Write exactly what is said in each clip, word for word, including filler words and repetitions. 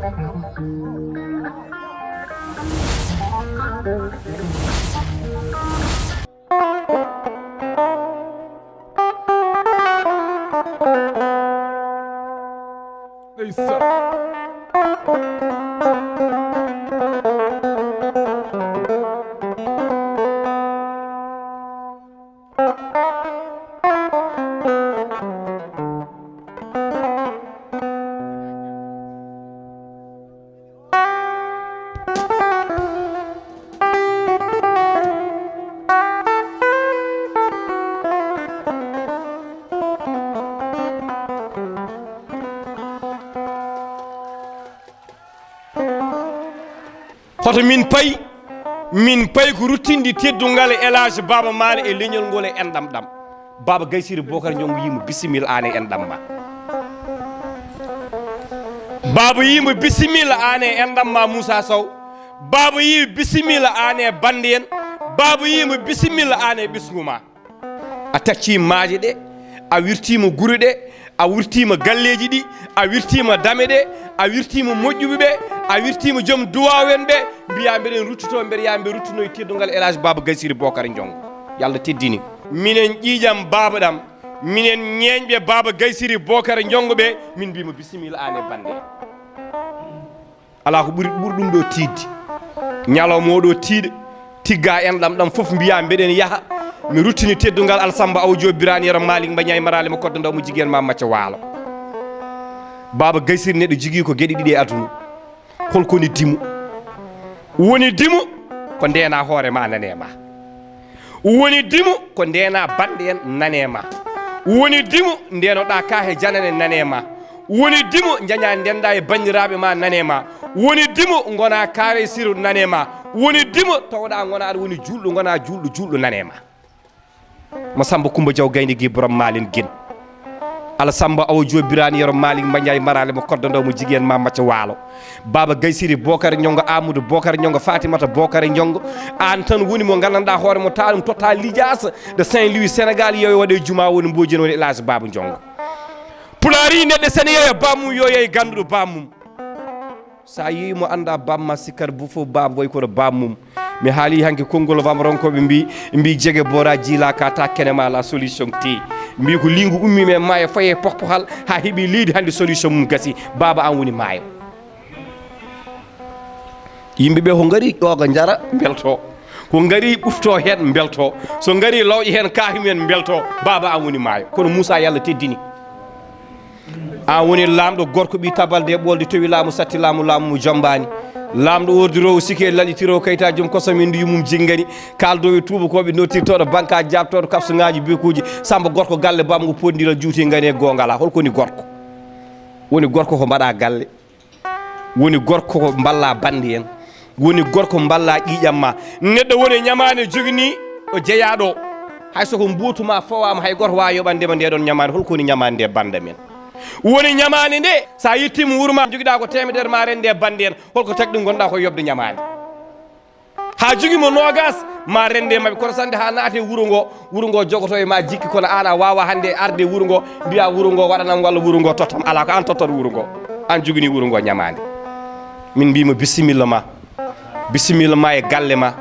Ndeysaan. Hoto min pay, min pay ko ruttinde teddungal e Elaaji Baaba Maal e leñol ngol e enɗam ɗam. Baaba Gaysiri Bokar Ñongo yimo bisimilla aan e enɗam ma. Baaba yimo bisimilla aan e enɗam ma Moussa Sow. Baaba yimo bisimilla aan e bannde en. Baaba yimo bisimilla aan e ɓesngu ma. A taccii maaje ɗe, a wirtiima gure ɗe, a wirtiima galleeji ɗi, a wirtiima dame ɗe, a wirtiima moƴƴuɓe ɓe, a wirtiima joom duwaaw en ɓe, mbiyaa mbeɗen ruttitoo, mbeɗa yaa mbe ruttinoo e teddungal El Hadj Baaba Gaysiri Bokar Ñongo. Yalla teddini. Minen ƴiiƴam baaba ɗam, minen ñeeñɓe Baaba Gaysiri Bokar Ñongo ɓe, min mbiima bisimilla aan e bannde. Alaa ko ɓuri, ɓuri ɗum ɗo tiiɗde. Ñalawma o ɗo tiiɗa, tigga enɗam ɗam fof mbiya mbeɗen yaha. Mi ruttini teddungal Alsamba Aw Joob Biraani Yero Maalik Mbañaay Maraale mo koddo ndaw mo jigéen ma macca waalo. Baaba Gaysiri neɗɗo jogii ko geɗe ɗiɗi e aduna. Holko woni dimo? Woni dimo ko ndena hoore ma nane ma. Woni dimo ko ndena bannde en nane ma. Woni dimo ndenoɗa ka he janane nane ma. Woni dimo njaña ndenda e banndiraaɓe ma nane ma. Woni dimo ngona kaare siru nane ma. Woni dimo tawoɗa ngona aɗa woni juulɗo, ngona juulɗo, juulɗo nane ma. Mo Samba Kumba Jaw Gaynde gi borom Maalin gin. Ala Samba Awa Joob Biraani Yero Maalik Mbañaay Maraale mo koddo ndaw mo jigéen ma macca waalo. Baaba Gaysiri Bokar Ñongo, Amadou Bokar Ñongo, Fatimata Bokar Ñongo. Aan tan woni mo nganndanɗaa hoore mo, taa ɗum totta lijaasa de Saint-Louis, Sénégal, yo waɗe juma woni mboojeen woni El Hadj Baaba Ñongo. Pulaar yi neɗɗo sene yeeya bammum, yo yeey gannduɗo bammum. Sa yeeyi mo annda bamma, sikkata bu fof bam way koto bammum. Mi haali hanki konngol wamronkooɓe mbi, mbi jege bora jila ka ta kene ma la solution te. Mbi ko lingu ummi men maayo faye pohpohal ha heɓi leydi hannde solution mum gasi. Baaba an woni maayo. Yimɓe ɓe ko ngari ƴooga njara mbelto. Ko ngari ɓufto heen mbelto. So ngari lawƴe heen kaahi mumen mbelto. Baaba an woni maayo. Kono Moussa Yalla teddini. An woni laamɗo gorko ɓi tabalde e ɓolde towi laamu satti laamu laamu mo jombani. Laamɗo ordirowo sike laɗitiro kayta joom koso min ndu yumum jinngani. Kaldo e tuubakooɓe nottirtoɗo banka jabtoɗo kapsuŋaaji bekuuji. Samba gorko galle bamgo poddiral juuti ngani e gongala. Holko woni gorko? Woni gorko ko mbaɗa galle. Woni gorko ko mballa bannde en. Woni gorko mballa ƴiiƴam ma. Neɗɗo woni ñamaande jogini o jeyaɗo. Hay so ko mbuutu ma fowama hay goto wawa yoɓande ma nde ɗon ñamaande. Holko woni ñamaande nde bannda men? Woni ñamaande nde sa yettima wuuro ma jogiɗa ko temedere ma rende bannde en. Holko tagɗi gonɗa ko yoɓde ñamaande? Ha jogimo nogas ma rende maɓɓe kono sande ha naate wuuro ngo. Wuro ngo jogoto e ma jikki kono an a wawa hannde arde wuro ngo mbiya wuro ngo waɗanam walla wuro ngo tottam. Ala ko an tottat wuro ngo. An jogini wuro ngo ñamaande. Min mbima bisimilla ma. Bisimilla ma e galle ma.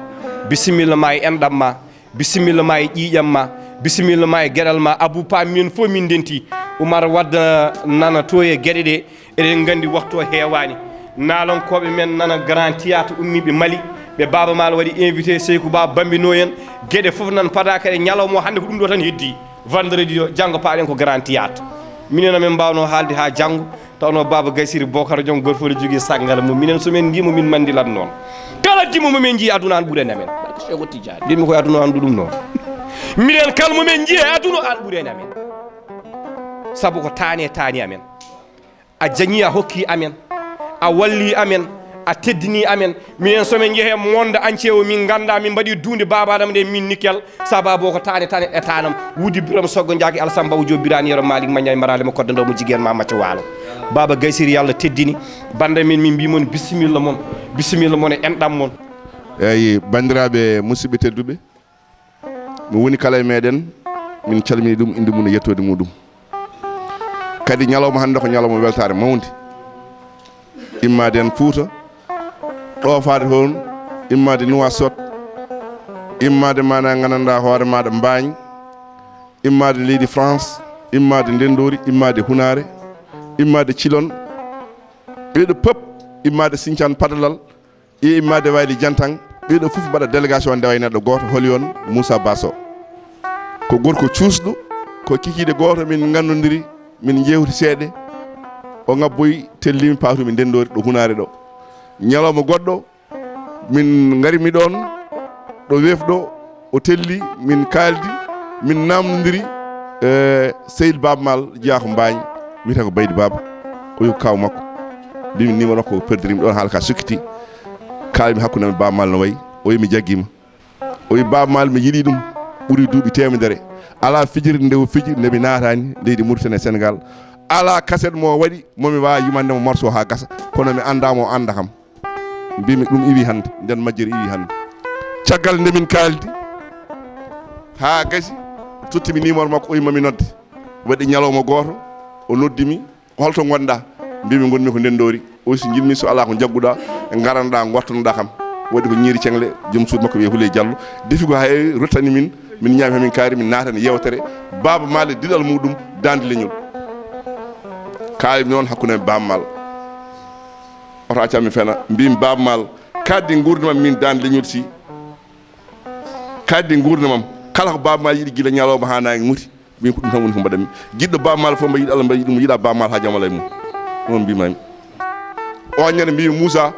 Bisimilla ma e enɗam ma. Bisimilla ma e ƴiiƴam ma. Bisimilla ma e geɗal ma. Abou Pa min fof min ndenti. Oumar Wade nana to e geɗe ɗe. Eɗen nganndi waktu o heewaani. Naalonkooɓe men nana Grand Théâtre ummiiɓe Mali, ɓe Baaba Maal waɗi invité, Seyku Baaba Bambino en. Geɗe fof nan padaa kadi ñalawma o hannde ko ɗum ɗo tan heddii. Vendredi o, janngo paaɗen ko Grand Théâtre. Minen amen mbaawnoo haalde haa janngo, tawnoo Baaba Gaysiri Bokar Jom gooto fof ne jogii sanngal mum. Minen so min ngiimo min manndilat noon. Kala dimo mo min njii aduna an ɓurani amen. Barke Seexu Tijaan. Mbiymi koye aduna o anndu ɗum noon. Minen kala mo min njii e aduna o an ɓurani amen. Sabu ko taane taani amen. A jañi a hokki amen, a walli amen, a teddini amen. Minen so min njehe monde entier o min ngannda min mbaɗi duunde Baaba Adama nde min Nickel, sababu o ko taane taane e tanam. Wudi Biram Soggo Njaaki Alsamba o Joob Biraani Yero Maalik Mañaay Maraale mo koddo ndaw mo jigéen ma macca waalo. Baaba Gaysiri Yalla teddini. Bannda min min mbi mon bisimilla mon, bisimilla mon e enɗam mon. Eyi, banndiraaɓe musidɓe tedduɓe, mo woni kala e meɗen, min calmini ɗum, inde mum e yettoode muɗum. Kadi ñalawma hannde ko ñalawma weltaare mawnde. Immaade heen Fuuta, ɗoofaade toon, immaade Nuwaasot, immaade maana nganndanɗaa hoore maaɗa Mbaañ, immaade leydi France, immaade Ndenndoori, immaade Hunaare, immaade Cilon, ɓeeɗo pep, immaade Siñcaan Padalal, e immaade Wayli Jantaŋ, ɓeeɗo fof mbaɗa délégation ndewa e neɗɗo gooto, holi on Moussa Basso. Ko gorko cuusɗo, ko kikiiɗe gooto min nganndondiri, min njeewti seeɗe, o ngabboyi tellimi paatumi Ndenndoori ɗo Hunaare ɗo. Ñalawma goɗɗo, min ngarimi ɗoon ɗo weef ɗo, o telli, min kaaldi, min naamnondiri, e Seydi Baaba Maal jeyaa ko Mbaañ, wiyetee ko Baydi Baaba, o wi ko kaaw makko. Mbimi numéro makko ko perdirimi ɗoon, haala ka sukkiti. Kaalmi hakkunde am e Baaba Maal no wayi, o wi mi jaggiima. O wi Baaba Maal mi yiɗi ɗum ɓuri duuɓi teemedere. Alaa fijirde nde o fiji nde mi naataani leydi Mauritanie e Sénégal. Alaa kaset mo o waɗi mo mi waawa yumande mo morceau haa gasa, kono mi anndaa mo o annda kam. Mbimi ɗum iwi hannde, nden majjere iwi hannde. Caggal nde min kaaldi haa gasi, tottimi numéro makko, o wi mami nodde. Waɗi ñalawma gooto, o noddimi, "Holto ngonɗaa?" Mbimi, "Ngonmi ko Ndenndoori." O wi, "So njiɗmi, so alaa ko njagguɗaa, ngaranɗaa, ngottonoɗaa kam." Waɗi ko Ñiiri Ceŋle, joom suudu makko wiyee Huley Jallo. Defi ko hay ruttani min, min ñaami, hamin kaari, min naatani yeewtere. Baaba Maal e diɗal muɗum, Daande Leñol. Kaalmi noon hakkunde am e Baaba Maal. Oto accan mi fena. Mbimi, "Baaba Maal, kaaldi nguurndam am min Daande Leñol si. Kaaldi nguurndam am. Kala ko Baaba Maal yiɗi gila ñalawma haa naange muti, min ko ɗum tan woni ko mbaɗanmi. Jiɗɗo Baaba Maal fof mbo yiɗi Allah, mbo yiɗi ɗum, yiɗa Baaba Maal haa jam alaa e mum." Ɗum mbimami. O ñande mbimi, "Moussa,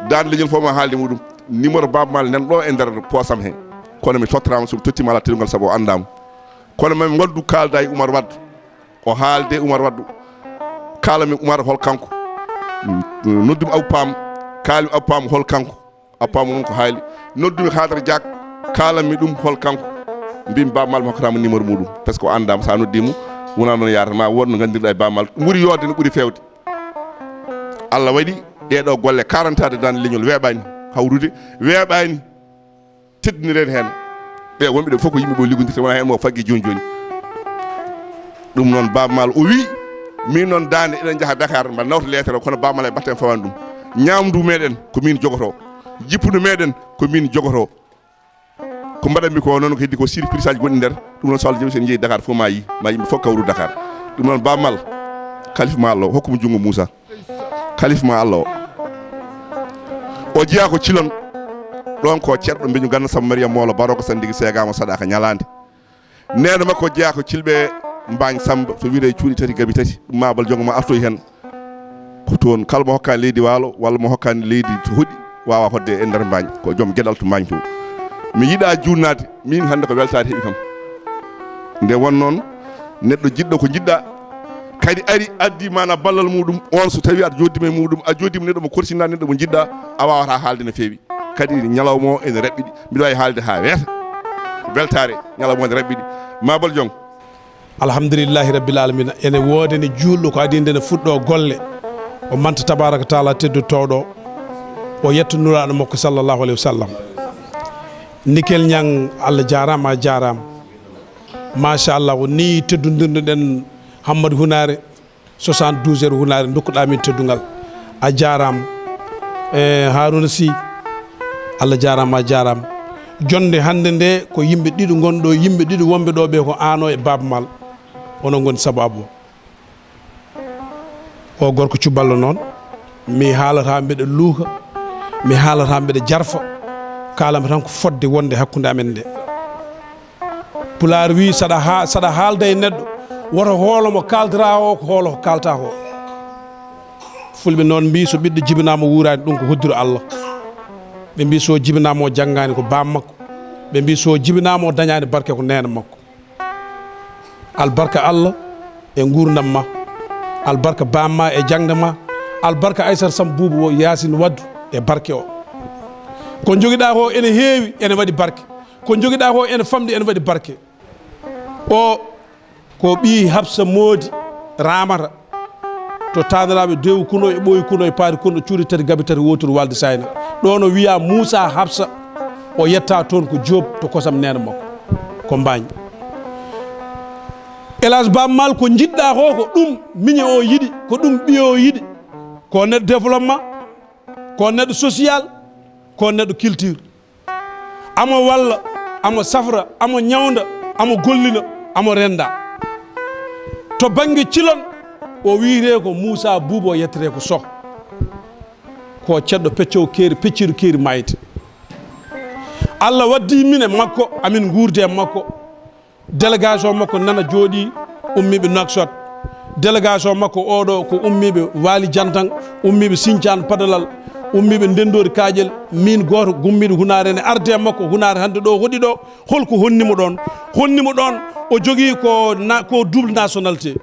Daande Leñol fof ma haalde muɗum." Numéro Baaba Maal nan ɗo e nder poosam he. Kono mi tottirama, so mi tottima alaa teddungal sabu o anndaama. Kono mami ngaddu kaalda e Oumar Wade. O haalde Oumar Wade. Kaalami Oumar hol kanko. Noddumi Abou Pam. Kaalmi Abou Pam hol kanko. A paamu noon ko haali. Noddumi Hadara Diak, kaalanmi ɗum hol kanko. Mbimi Baaba Maal mi hokkata mo numéro muɗum. Parce que o anndaama, so a noddii mo, wonaa noon yaarata, ma wood no nganndirɗaa e Baaba Maal. Ɓuri yoode no ɓuri feewde. Allah waɗi ɗee ɗoo golle quarante ans de Daande Leñol weeɓaani hawrude, weeɓaani teddinireede heen. Ɓe wonɓe ɗo fof ko yimɓe ɓe liggodirta, wonaa heen mo faggi jooni jooni. Ɗum noon Baaba Maal o wii, min noon Daande eɗen njaha Dakar, mbaɗa nawta leetere, kono Baaba Maal e batte en fawaani ɗum. Ñaamdu meɗen ko min jogotoo, jippundu meɗen ko min jogotoo. Ko mbaɗanmi ko noon ko heddi ko surprise aji gonɗi nder. Ɗum noon so Allah jaɓi, so en njehi Dakar fof ma yi, ma yimɓe fof kawru Dakar. Ɗum noon Baaba Maal, Kalifa ma Allah o, hokku mo junngo Moussa. Kalifa ma Allah o. O jeyaa ko Cilon. Ɗoon ko ceerɗo Mbeñu Ganna Samba Mariam Moolo Baroko Sandigi seegaama saɗaaka ñalaande. Neene makko jeyaa ko Cilɓe Mbaañ Samba to wiyetee Cuuɗi Tati Gabi Tati. Ɗum Mabal Jongo ma artoy heen. Ko toon kala mo hokkaani leydi Waalo walla mo hokkaani leydi to hoɗi waawa hoɗde e nder Mbaañ. Ko joom geɗal to Mbaañ to. Mi yiɗaa juutnaade, miin hannde ko weltaare heɓi kam. Nde won noon neɗɗo jiɗɗo ko njiɗɗaa, kadi ari addi maana ballal muɗum, on so tawi aɗa jooddima e muɗum, a jooddima neɗɗo mo korsinɗaa, neɗɗo mo njiɗɗaa, a waawata haalde no feewi. Kadi ñalawma o ene raɓɓiɗi, mbiɗa waawi haalde haa weeta. Weltaare, ñalawma o ene raɓɓiɗi. Mabal Jong. Alhamdulillahi Rabbil Alamina. Ene woodani juulɗo ko adii nde ne fuɗɗoo golle. O manta tabaraka taala teddotooɗo. O yetta Nulaaɗo makko sallallahu alayhi wa sallam. Nikel Ñang, Allah jaaraama, a jaaraama. Machallah, ko nii teddondirno-ɗen Hammadi Hunaare, soixante-douze heures Hunaare, ndokkuɗaa min teddungal. A jaaraama. E, Haaruna Sy, Allah jaaraama, a jaaraama. Jonnde hannde nde ko yimɓe ɗiɗo ngon ɗo, yimɓe ɗiɗo wonɓe ɗo ɓe ko aan o e Baaba Maal. Onon ngoni sabaabu o. O gorko cuballo noon, mi haalata mbeɗa luuka, mi haalata mbeɗa jarfa, kaalam tan ko fodde wonde hakkunde amen nde. Pulaar wii, saɗa ha-, saɗa haalda e neɗɗo, woto hoolo mo kaaldataa o, ko hoolo ko kaalta ko. Fulɓe noon mbii, so ɓiɗɗo jibinaama wuuraani, ɗum ko hoddiro Allah. Ɓe mbii, so jibinaama o janngaani, ko baam makko. Ɓe mbii, so jibinaama o dañaani barke, ko neene makko. Albarka Allah e nguurndam ma. Albarka baam ma e jaŋde ma. Albarka Aysata Samb Buubu o, Yaasin Waddu e barke o. Ko njogiɗaa ko ene heewi, ene waɗi barke. Ko njogiɗaa ko ene famɗi, ene waɗi barke. O ko ɓii Hafsa Moodi Raamata. To Taaniraaɓe Dewu Kuno e Ɓooyi Kuno e Paari Kuno, cuuɗi tati, gabi tati, wooturu Waalde Sayna. Ɗoon o wiyaa Muusaa Hafsa, o yettaa toon ko Joob to kosam neene makko, ko Mbaañ. Elaas Baaba Maal, ko njiɗɗaa ko, ko ɗum miñe o yiɗi, ko ɗum ɓiye o yiɗi, ko nder développement, Ko neɗɗo social, ko neɗɗo culture. Amo walla, amo safra, amo ñawnda, amo gollina, amo rennda. To bannge cilon, o wiyetee ko Muusaa Buuba, o yettetee ko Soh. Ko ceɗɗo peccowo keeri, pecciiɗo keeri maayde. Allah waddii min e makko, amin nguurdi e makko. Délégation makko nana jooɗii, ummiiɓe Nouakchott. Délégation makko oɗo ko ummiiɓe Waali Jantaŋ, ummiiɓe Siñcaan Padalal, ummiiɓe Ndenndoori Kaaƴel. Min gooto gummiiɗo Hunaare ene ardi e makko, Hunaare hannde ɗo hoɗi ɗo, holko honni mo ɗoon? Honni mo ɗoon, o jogii ko na-, ko double nationalité,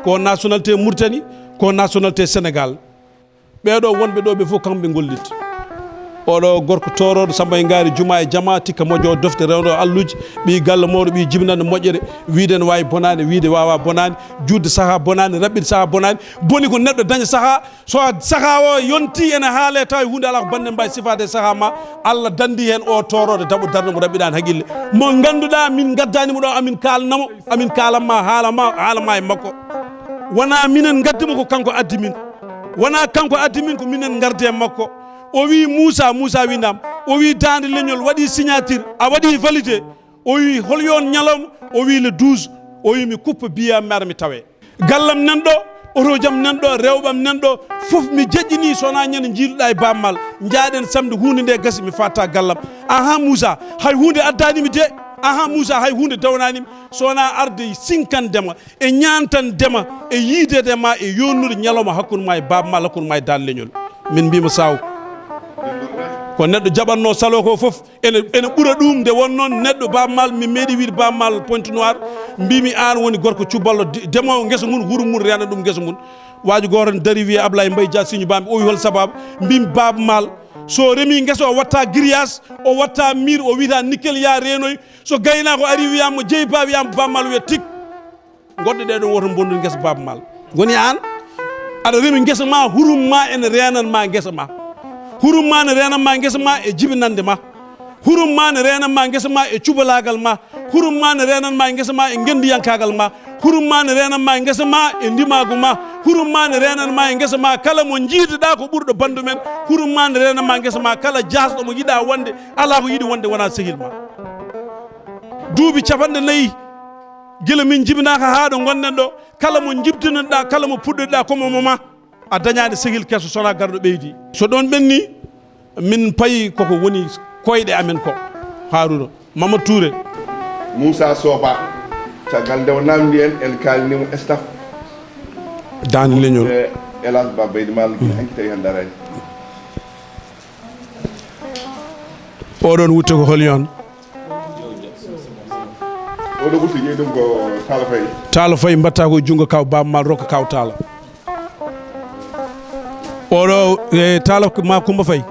ko nationalité Mauritanie, ko nationalité Sénégal. Ɓeeɗo wonɓe ɗo ɓe fof kamɓe gollit. Oɗo gorko toorooɗo Samba e Ngaari, Juma e Jama, tikka moƴƴo, dofte rewndo alluuji, ɓii galle mawɗo, ɓii jibinande moƴƴere, wiide ne waawi bonaani, wiide waawa bonaani, juutde sahaa bonaani, raɓɓiɗde sahaa bonaani. Boni ko neɗɗo daña sahaa, so a, sahaa o yontii ene haalee tawi huunde alaa ko bannde mbaawi sifaade e sahaa ma, Allah danndii heen o toorooɗo daɓo darnde mo raɓɓiɗaani haqqille. Mo ngannduɗaa min ngaddaani mo ɗo, amin kaalna mo, amin kaalan ma haala ma, haala ma e makko. Wonaa minen ngaddi mo, ko kanko addi min. Wonaa kanko addi min, ko minen ngardi e makko. O wii Muusaa, Muusaa wii naam. O wii daande leñol, waɗi signature, a waɗi validé. O wii hol yoon ñalawma? O wii le douze. O wii mi kuppa biya mi ara mi tawe. Gallam nan ɗo, oto jam nan ɗo, rewɓam nan ɗo, fof mi jeƴƴini so wonaa ñande njiiduɗaa e Baaba Maal. Njaaɗen samedi huunde nde gasi mi fatta gallam. Aha Muusaa, hay huunde addaani mi de. Aha Muusaa, hay huunde dawnaani mi. So wonaa arde sinkande ma. E ñaantande ma, e yiideede ma, e yooɗnude ñalawma hakkunde ma e Baaba Maal, hakkunde ma e Daan Leñol. Min mbiima saw. Ko neɗɗo jaɓatnoo saloo ko fof, ene, ene ɓura ɗum. Nde won noon neɗɗo Baaba Maal, mi meeɗi wiide Baaba Maal Pointe Noire, mbiimi aan woni gorko cuballo de-, demoowo ngesa mum, hurum mum reena ɗum ngesa mum. Waaji gooto ne darii wiyee Ablaye Mbaye Dia Siñu Bambi, o wi hol sabaabu? Mbiimi Baaba Maal, so remii ngesa o watta grillage, o watta mur, o wiyata nickel yaa reenoy. So gaynaako arii wiyaama mo jeyi ba, wiyaama Baaba Maal wiya tik. Goɗɗe ɗe ɗon woto mbondu ngesa Baaba Maal. Woni aan, aɗa remi ngesa ma, hurum ma ene reenan ma ngesa ma. Hurum ma ne reenan ma ngesa ma e jibinande ma. Hurum ma ne reenan ma ngesa ma e cubalaagal ma. Hurum ma ne reenan ma e ngesa ma e ngenndiyankaagal ma. Hurum ma ne reenan ma e ngesa ma e ndimaagu ma. Hurum ma ne reenan ma e ngesa ma kala mo njiiduɗaa ko ɓurɗo banndum en. Hurum ma ne reenan ma e ngesa ma kala jaasɗo mo yiɗaa wonde, alaa ko yiɗi wonde wonaa sehil ma. Duuɓi capanɗe nayi gila min njibinaaka haa ɗo ngonɗen ɗo, kala mo njibtinoɗaa, kala mo puɗɗoɗaa, ko mo mo ma. A dañaani sehil keso so wonaa garɗo ɓeydi. So ɗoon ɓenni, min payi koko woni koyɗe amen ko. Haruna, Mamadou Touré. Moussa Soba, caggal nde o naamndi en, en kaalni mo staff. Daan Leñol. E Elas Ba Beydi Maal, gila hanki tawi hannde araani. Oɗon wutte ko holi on? Oɗo wutte jeyi ɗum ko Talla Faye. Talla Faye, mbatta ko junngo kaw Baaba Maal, rokka kaw Talla. Oɗo, e, Talla ma Kumba Faye,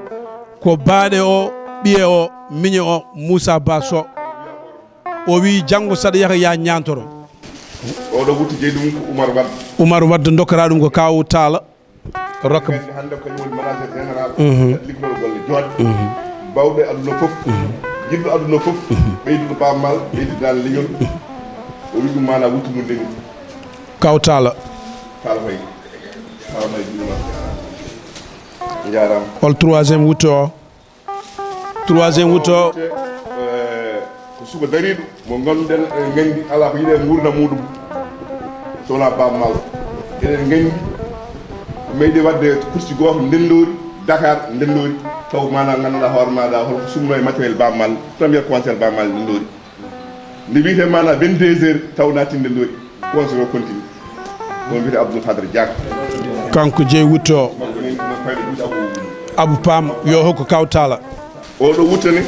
ko baaɗe o, ɓiye o, miñe o, Moussa Ba Sow. O wi janngo saɗa yaha ya ñaantoro. Oɗo wutte jeyi ɗum ko Oumar Wade. Oumar Wade, dokkora ɗum ko kaw Talla. Rokka. Hannde ko kañum woni manager général. Mhm. Liggotoo golle jooɗe. Mhm. Bawɗo e aduna fof. Mhm. Jiɗɗo aduna fof. Mhm. Ɓeyduɗo Baaba Maal, ɓeyduɗo Daan Leñol. O wi ɗum maana wutte mum nde ni. Kaw Talla. Talla Faye. Talla Faye, juurima. Njaaraama. Hol troisième wutte o? Troisième wutte o. Eh, ko suka dariiɗo, mo ngannduɗen, eɗen nganndi alaa ko yiɗe nguurndam muɗum so wonaa Baaba Maal. Eɗen nganndi ko meeɗi waɗde kursi gooto Ndenndoori, Dakar, Ndenndoori, taw maanaam ngannduɗaa hoore maaɗa holko sumnoo e matériel Baaba Maal, premier concert Baaba Maal Ndenndoori. Nde wiyetee maanaam vingt-deux heures, taw naati Ndenndoori. Conseil o continue. Mo mbiyetee Abdoul Khadre Diack. Kanko jeyi wutte o. Makko ni, mo fayde wutte Abou. Abou Pam, yo hokku kaw Talla. Oɗo wutte ni.